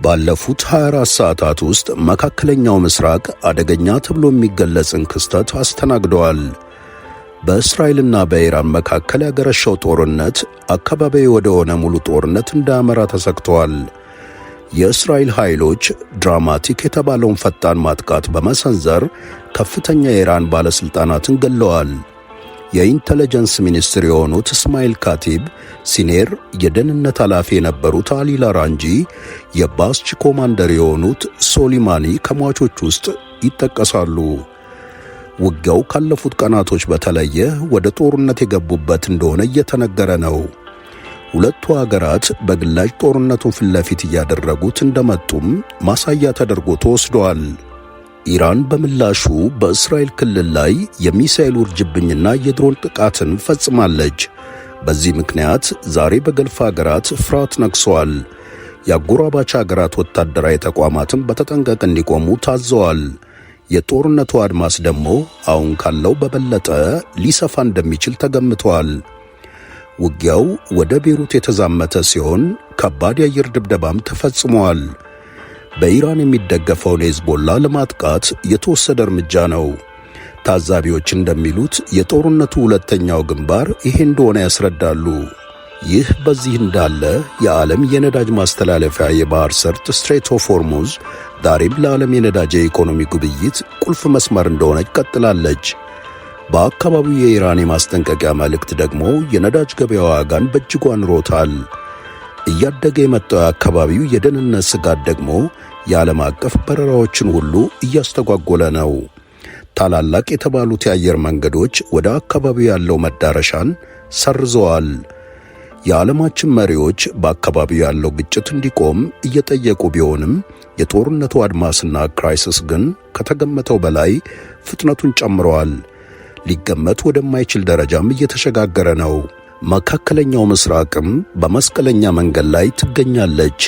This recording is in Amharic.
ባለፉት 24 ሰዓታት ውስጥ መካከለኛው ምስራቅ አደገኛ ተብሎ የሚገለጽን ክስተት አስተናግደዋል። በእስራኤልና በኢራን መካከል ያገረሸው ጦርነት አካባቢያዊ ወደሆነ ሙሉ ጦርነት እንዳያመራ ተሰግቷል። የእስራኤል ኃይሎች dramatic የተባለውን ፈጣን ማጥቃት በመሰንዘር ከፍተኛ የኢራን ባለሥልጣናትን ገለዋል። የ intelligence ሚኒስትር የሆኑት እስማኤል ካቲብ senior የደህንነት ኃላፊ የነበሩት አሊ ላራንጂ፣ የባስጅ commander የሆኑት ሶሊማኒ ከሟቾች ውስጥ ይጠቀሳሉ። ውጊያው ካለፉት ቀናቶች በተለየ ወደ ጦርነት የገቡበት እንደሆነ እየተነገረ ነው። ሁለቱ አገራት በግላጭ ጦርነቱን ፊት ለፊት እያደረጉት እንደመጡም ማሳያ ተደርጎ ተወስዷል። ኢራን በምላሹ በእስራኤል ክልል ላይ የሚሳኤል ውርጅብኝና የድሮን ጥቃትን ፈጽማለች። በዚህ ምክንያት ዛሬ በገልፍ አገራት ፍርሃት ነግሷል። የአጎራባች አገራት ወታደራዊ ተቋማትን በተጠንቀቅ እንዲቆሙ ታዘዋል። የጦርነቱ አድማስ ደግሞ አሁን ካለው በበለጠ ሊሰፋ እንደሚችል ተገምቷል። ውጊያው ወደ ቤሩት የተዛመተ ሲሆን ከባድ የአየር ድብደባም ተፈጽሟል። በኢራን የሚደገፈውን ሄዝቦላ ለማጥቃት የተወሰደ እርምጃ ነው። ታዛቢዎች እንደሚሉት የጦርነቱ ሁለተኛው ግንባር ይሄ እንደሆነ ያስረዳሉ። ይህ በዚህ እንዳለ የዓለም የነዳጅ ማስተላለፊያ የባህር ሰርጥ Strait of Hormuz ዛሬም ለዓለም የነዳጅ የኢኮኖሚ ግብይት ቁልፍ መስመር እንደሆነች ቀጥላለች። በአካባቢው የኢራን የማስጠንቀቂያ መልእክት ደግሞ የነዳጅ ገበያ ዋጋን በእጅጉ አንሮታል። እያደገ የመጣው የአካባቢው የደህንነት ስጋት ደግሞ የዓለም አቀፍ በረራዎችን ሁሉ እያስተጓጎለ ነው። ታላላቅ የተባሉት የአየር መንገዶች ወደ አካባቢው ያለው መዳረሻን ሰርዘዋል። የዓለማችን መሪዎች በአካባቢው ያለው ግጭት እንዲቆም እየጠየቁ ቢሆንም የጦርነቱ አድማስና crisis ግን ከተገመተው በላይ ፍጥነቱን ጨምረዋል። ሊገመት ወደማይችል ደረጃም እየተሸጋገረ ነው። መካከለኛው ምስራቅም በመስቀለኛ መንገድ ላይ ትገኛለች።